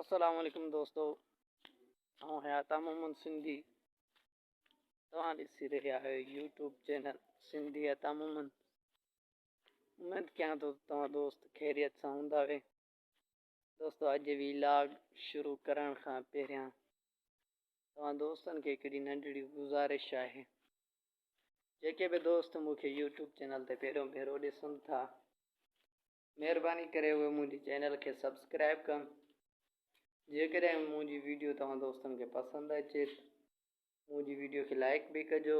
السلام عليڪم دوستو آئون آهيان عطا محمد سنڌي توهان ڏسي رهيا آهيو يوٽيوب چينل سنڌي عطا محمد اميد ڪيان ٿو توهان دوست خيريت سان هوندا وي دوستو اڄ ويلاگ شروع ڪرڻ کان پهريان توهان دوستن کي هڪڙي ننڍڙي گذارش آهي جيڪي به دوست مون کي يوٽيوب چينل تي پهريون ڀيرو ڏسن ٿا مهرباني ڪري اهي منهنجي چينل کي سبسڪرائب ڪن جيڪڏهن منهنجي ويڊيو توهان دوستن کي پسند اچي ته منهنجي ويڊيو کي لائڪ به ڪجو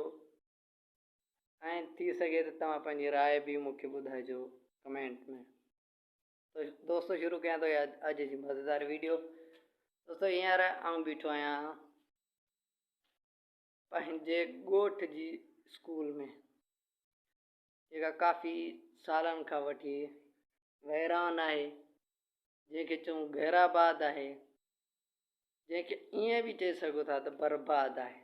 ۽ ٿي سگهي ته توهان پنهنجي راء به مون کي ٻڌائجو ڪمينٽ ۾ ته دوستو شروع ڪيان ٿو اڄ جي مزيدار ويڊيو دوستو هينئر آئون بيٺو آهيان پنهنجي ڳوٺ جي اسڪول ۾ جيڪا ڪافي سالن کان وٺي ويران آهي، جنهن کي چئون غيرآباد آهي، جنهن کي ائين به چئي سگهو ٿا ته برباد آهي.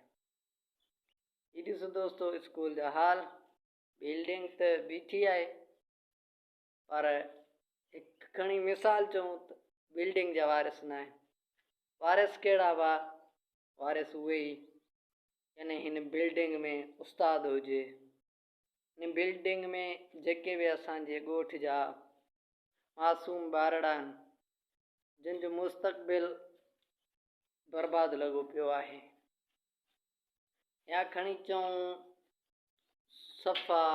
هي ڏسو دوستو اسڪول جا حال، بلڊنگ ته بيٺي آهي پر هڪ کڻي مثال چئون ته بلڊنگ جا وارث نه آهن. وارث ڪهڙا هئا؟ وارث اهي ئي يعني هن بلڊنگ ۾ استاد هجي، هن بلڊنگ ۾ جيڪي به اسان جي ڳوٺ جا معصوم ٻارڙا آهن جن جو مستقبل برباد لڳو پيو آهي يا کڻي چئون صفا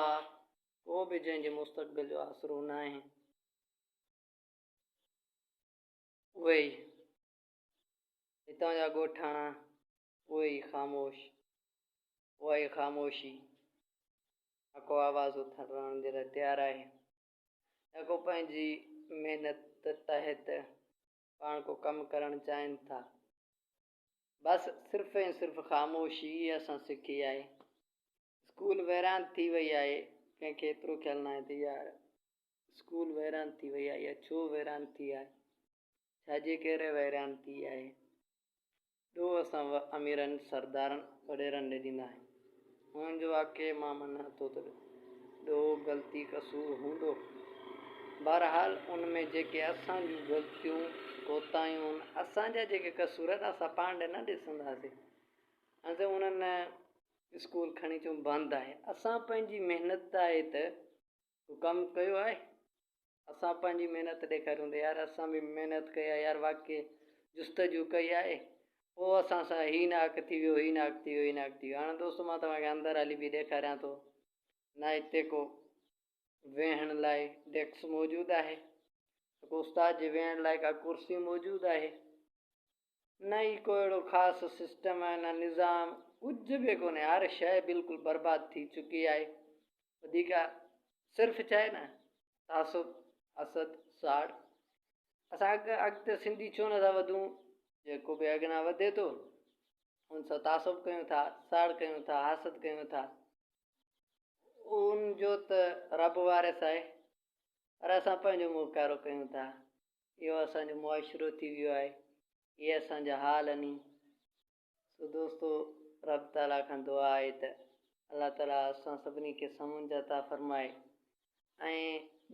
ڪو به جنهن جي مستقبل جو آسرو نه آهي اهي ئي هتان جا ڳوٺاڻا اهي ئي خاموش اها ئي خاموشي نه ڪو آواز اٿارڻ جي لاء تيار آهي نه ڪو پنهنجي محنت تحت پاڻ ڪو ڪم ڪرڻ چاهين ٿا بس صرف ۽ صرف خاموشي ئي اسان سکي آهي اسڪول ويران ٿي وئي آهي ڪنهن کي ايترو خيال ناهي ته يار اسڪول ويران ٿي وئي آهي يا ڇو ويران ٿي آهي ڇا جي ڪري ويران ٿي آهي ڏوهه اسان اميرن، سردارن، وڏيرن ڏي ڏيندا آهيون. انهن جو واقعي مان مڃان ٿو ته ڏوهه، غلطي، قصور هوندو. بهرحال ان ۾ جيڪي اسان جون غلطيون، ڪوتاهيون آهن، اسان جا جيڪي قصور آهن، اسان پاڻ ڏي نه ڏسنداسين. اسين انهن اسڪول کڻي چئون بند آهي. اسان پنهنجي محنت آهي ته ڪو ڪم ڪيو آهي؟ اسان پنهنجي محنت ڏيکاريون ته يار اسان به محنت ڪئي آهي يار واقعي جستجو ڪئي آهي پوء اسان سان هي ناڪ ٿي ويو هي ناڪ ٿي ويو هي ناڪ ٿي ويو هاڻي دوستو مان توهان کي اندر هلي به ڏيکاريان ٿو نه هتي ڪو ويهڻ لاء ڊيڪس موجود آهي ڪو استاد جي ويهڻ لاء ڪا ڪرسي موجود آهي نه ئي ڪو اهڙو خاص سسٽم آهي نه نظام ڪجهه به ڪونهي هر شيء بلڪل برباد ٿي چڪي آهي وڌيڪ صرف ڇا آهي نه تعصب حسد ساڙ اسان اڳ اڳتي سنڌي ڇو نٿا وڌون جيڪو به اڳنا وڌي ٿو ان سان تعصب ڪيون ٿا ساڙ ڪيون ٿا حسد ڪيون ٿا ان جو ته رب وارث آهي پر اسان پنهنجو منهن ڪارو ڪيون ٿا اهو اسان جو معاشرو ٿي ويو آهي اهي اسان جا حال آهن سو دوستو رب تعالي کان دعا آهي ته الله تعالي اسان سڀني کي سمجھ عطا فرمائي ۽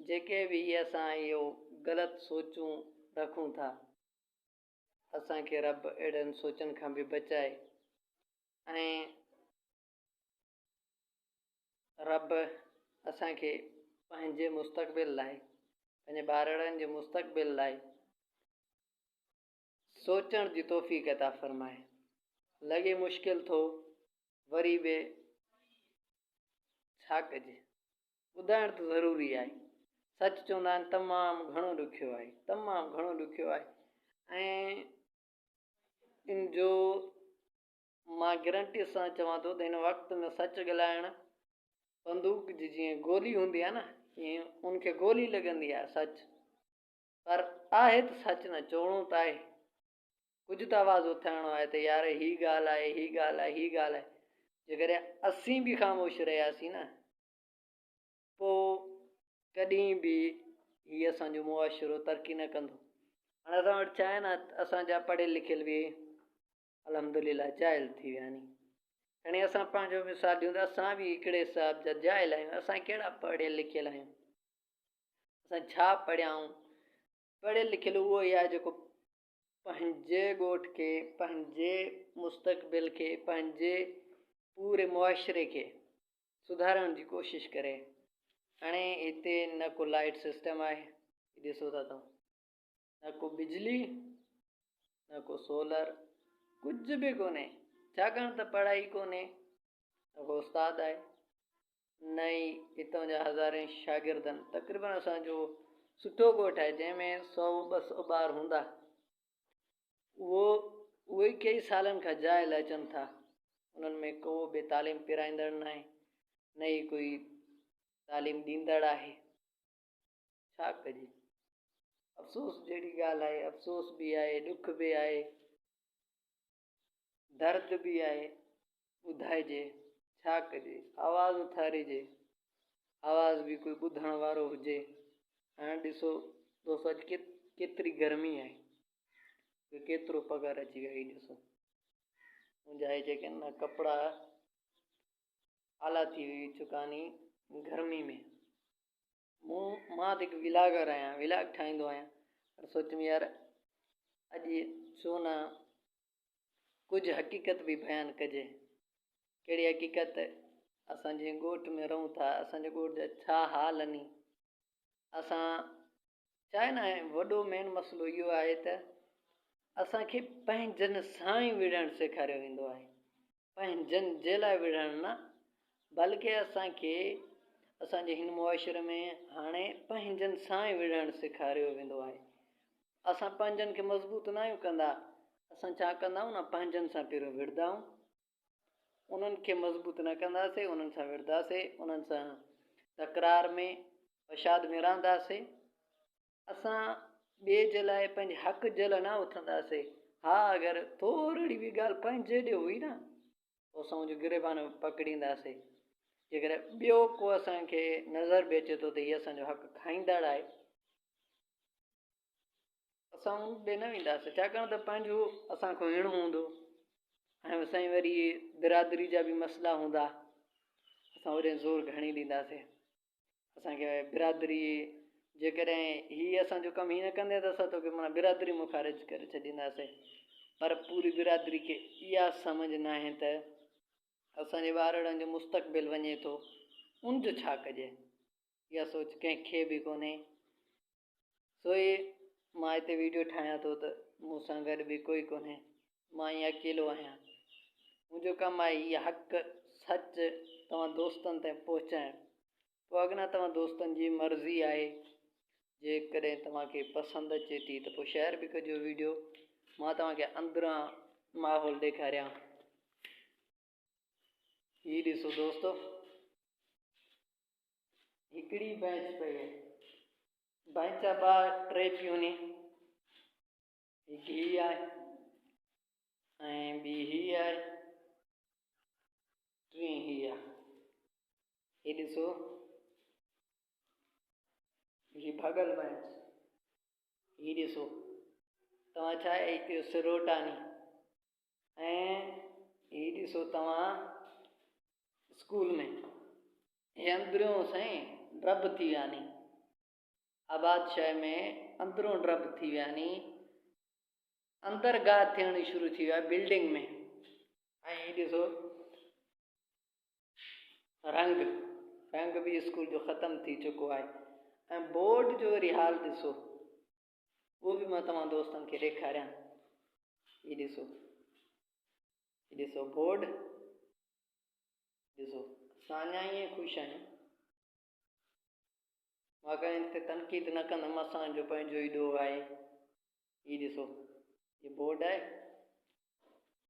جيڪي به هي اسان اهو غلط سوچون رکون ٿا اسان کي رب اهڙن سوچن کان به بچائي ۽ رب اسان کي پنهنجي مستقبل لاء پنهنجي ٻارڙن جي مستقبل لاء سوچڻ جي توفيق عطا فرمائي. لڳي مشڪل ٿو وري به ڇا ڪجي ٻڌائڻ ته ضروري آهي. سچ چوندا آهن تمام گهڻو ڏکيو آهي تمام گهڻو ڏکيو آهي ۽ ان جو مان گرنٽي سان چوان ٿو ته هن وقت ۾ سچ ڳالهائڻ بندوق جي جيئن گولي هوندي آهي نه تيئن ان کي گولي لڳندي آهي سچ پر آهي ته سچ نه چوڻو ته آهي ڪجهه ته آواز اٿارڻو آهي ته يار هي ڳالهه آهي هي ڳالهه آهي هي ڳالهه آهي جيڪڏهن اسين به خاموش رهياسين نه پوء ڪڏهن به هي اسان جو معاشرو ترقي نه ڪندو هاڻي اسان وٽ ڇا آهي نه اسان جا پڙهيل لکيل به الحمدلله جاهل ٿي ويا ني کڻي اسان پنهنجو مثال ڏيون ته اسان به هڪڙي حساب جا جاهل آهيون اسان ڪهڙا پڙهيل لکيل آهيون اسان ڇا پڙهيا آهيون پڙهيل لکيل اهو ئي آهي جيڪو پنهنجي ڳوٺ کي، پنهنجي مستقبل کي، پنهنجي پوري معاشري کي سڌارڻ جي ڪوشش ڪري. هاڻي هتي نه ڪو لائيٽ سسٽم آهي، ڏسو ٿا توهان، نه ڪو بجلي، نه ڪو سولر، ڪجهه به ڪونهي، ڇاڪاڻ ته پڙهائي ڪونهي، نه ڪو استاد آهي، نه ئي هتان جا هزارين شاگرد آهن. تقريبن اسان جو سٺو ڳوٺ آهي جنهن ۾ سئو ٻه سئو ٻار هوندا. اهو اهي ئي ڪيئي سالن کان جاهل اچن ٿا. انهن ۾ ڪو به تعليم پرائيندڙ ناهي، نه ئي ڪوئي تعليم ڏيندڙ آهي. ڇا ڪجي؟ افسوس جهڙي ڳالهه آهي، افسوس به آهي، ڏک به آهي. درد به آهي، ٻڌائجي ڇا ڪجي، آواز اٿاريجي، آواز به ڪوئي ٻڌڻ وارو هجي. هاڻي ڏسو دوستو اڄ ڪيتري گرمي آهي، ڪيترو پگهر اچي ويو آهي ڏسو منهنجا هي جيڪي آهن نه ڪپڙا آلا ٿي چڪا آهن گرمي ۾. مون مان ته هڪ ولاگر آهيان ولاگ ٺاهيندو آهيان پر سوچيم يار اڄ ڇو نه ڪجهه حقيقت به بيان ڪجي ڪهڙي حقيقت اسان جنهن ڳوٺ ۾ رهون ٿا اسان جي ڳوٺ جا ڇا حال آهن اسان ڇا آهي نه وڏو مين مسئلو اهو آهي ته اسان کي پنهنجن سان ئي وڙهڻ سيکاريو ويندو آهي پنهنجن جي لاء وڙهڻ نه بلڪه اسان کي اسان جي هن معاشري ۾ هاڻي پنهنجن سان ئي وڙهڻ سيکاريو ويندو آهي. اسان پنهنجن کي مضبوط ناهيون ڪندا، اسان ڇا ڪندا آهيون نه پنهنجن سان پهريون وڙهندا آهيون، انهن کي مضبوط نه ڪنداسي، انهن سان وڙهنداسي، انهن سان تڪرار ۾ فساد ۾ رهنداسي. اسان ٻئي جي لاء پنهنجي حق جي لاء نه اٿنداسي. ها اگر ٿورڙي به ڳالهه پنهنجي ڏي هئي نه پوء اسان ان جو گريبان پڪڙينداسي. جيڪڏهن ٻيو ڪو اسان کي نظر به اچي ٿو ته هي اسان جو حق کائيندڙ آهي، اسان ان ڏي نه وينداسي، ڇاڪاڻ ته پنهنجو اسان کان هيڻو هوندو ۽ سائين وري برادري جا به مسئلا هوندا، اسان اوڏي زور گهڻي ڏينداسي. اسان کي برادري جيڪڏهن هي اسان جو ڪم هي نه ڪندي ته اسان توکي معنيٰ برادري مان خارج ڪري ڇڏينداسين پر پوري برادري کي اها سمجھ ناهي ته اسان جي ٻارڙن جو مستقبل وڃي ٿو ان جو ڇا ڪجي اها سوچ ڪنهن کي به ڪونهي سو هي مان هتي ويڊيو ٺاهيان ٿو ته مون سان گڏ به ڪوئي ڪونهي مان ئي اڪيلو آهيان منهنجو ڪم آهي هي حق سچ توهان دوستن تائين پهچائڻ پوء اڳنا توهان دوستن جي مرضي آهي جيڪڏهن توهان کي پسند اچي ٿي ته پوء شيئر به ڪجو ويڊيو مان توهان کي اندران ماحول ڏيکاريان هي ڏسو دوستو هڪڙي بينچ پئي آهي. بينچ ٻه ٽي پيون ني. هڪ هي آهي ۽ ٻي هي آهي ٽين هي آهي. هي ڏسو هي ڀڳل بينچ. هي ڏسو توهان ڇا آهي اهو سروٽ آني ۽ هي ڏسو توهان اسڪول ۾ هي اندريون سائين ڊرب ٿي ويا ني آباد شهر ۾ اندرون ڊرب ٿي ويا ني اندر گاهه ٿيڻ شروع ٿي ويا بلڊنگ ۾ ۽ هي ڏسو رنگ رنگ به اسڪول جو ختم ٿي چڪو آهي ۽ بورڊ جو وري حال ڏسو اهو به مان توهان دوستن کي ڏيکاريان هي ڏسو هي ڏسو بورڊ ڏسو اسان اڃا ائين خوش آهيون مان ڪنهن تي تنقيد نه ڪندم اسان جو پنهنجو ئي ڏوهه آهي هي ڏسو هي بورڊ آهي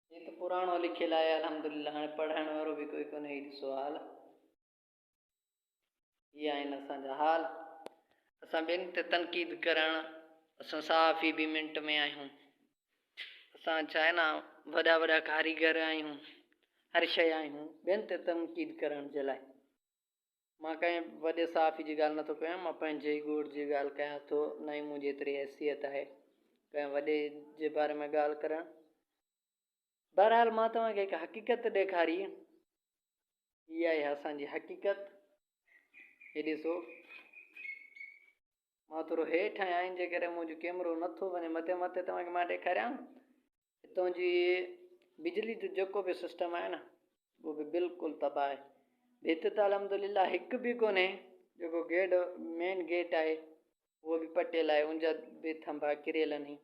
هي ته پراڻو لکيل آهي الحمدلله هاڻي پڙهائڻ وارو به ڪوئي ڪونهي هي ڏسو حال هي آهن اسان جا حال. اسان ٻين تي تنقيد ڪرڻ اسان صحافي به منٽ ۾ آهيون. اسان ڇا آهي نه وڏا وڏا ڪاريگر آهيون هر شيء آهيون ٻين تي تنقيد ڪرڻ جي لاء. مان ڪنهن وڏي صحافي جي ڳالهه نٿو ڪيان مان پنهنجي ئي ڳوٺ جي ڳالهه ڪيان ٿو نه ئي منهنجي ايتري حيثيت آهي ڪنهن وڏي جي باري ۾ ڳالهه ڪرڻ. بهرحال مان توهان کي هڪ حقيقت ڏيکاري. هي آهي اسان جي حقيقت. هي ڏسو. مان ٿورو هيٺ آهيان ان جي ڪري منهنجو ڪيمرو نٿو وڃي مٿي مٿي توهان کي مان ڏيکاريان هتان جي بجلي جو جيڪو به سسٽم آهي نه اهو به بلڪل تباهه آهي ڀت ته الحمدلله هڪ به ڪونهي جيڪو گيٽ مين گيٽ آهي اهو به پٽيل آهي ان جا به ٿنڀا ڪريل آهن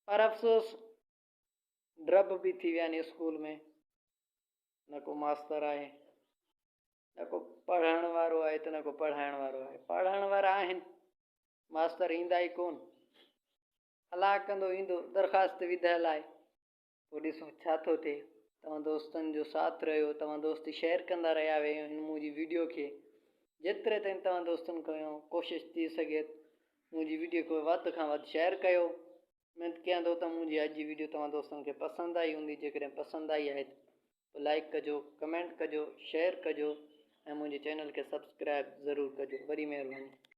پر افسوس ڊرب به ٿي ويا آهن اسڪول ۾ نه ڪو ماستر آهي نه ڪو پڙهڻ وارو آهي ته نه ڪو پڙهائڻ وارو آهي. پڙهڻ وارا آهن، ماستر ايندا ئي ڪون. الله ڪندو ايندو، درخواست وڌل آهي. پوء ڏسون ڇا ٿو ٿئي. توهان دوستن جو ساٿ رهيو، توهان دوست شيئر ڪندا رهيا ويو هن منهنجي ويڊيو کي. جيتري تائين توهان دوستن کان ڪوشش ٿي سگهي منهنجي ويڊيو کي وڌ کان وڌ شيئر ڪيو. اميد ڪيان ٿو ته منهنجي اڄ جي ويڊيو توهان دوستن کي پسند آئي هوندي جيڪڏهن پسند آئي آهي ته لائيڪ ڪجو ڪمينٽ ڪجو شيئر ڪجو ۽ منهنجي چينل کي سبسڪرائب ضرور ڪجو وڏي مهرباني.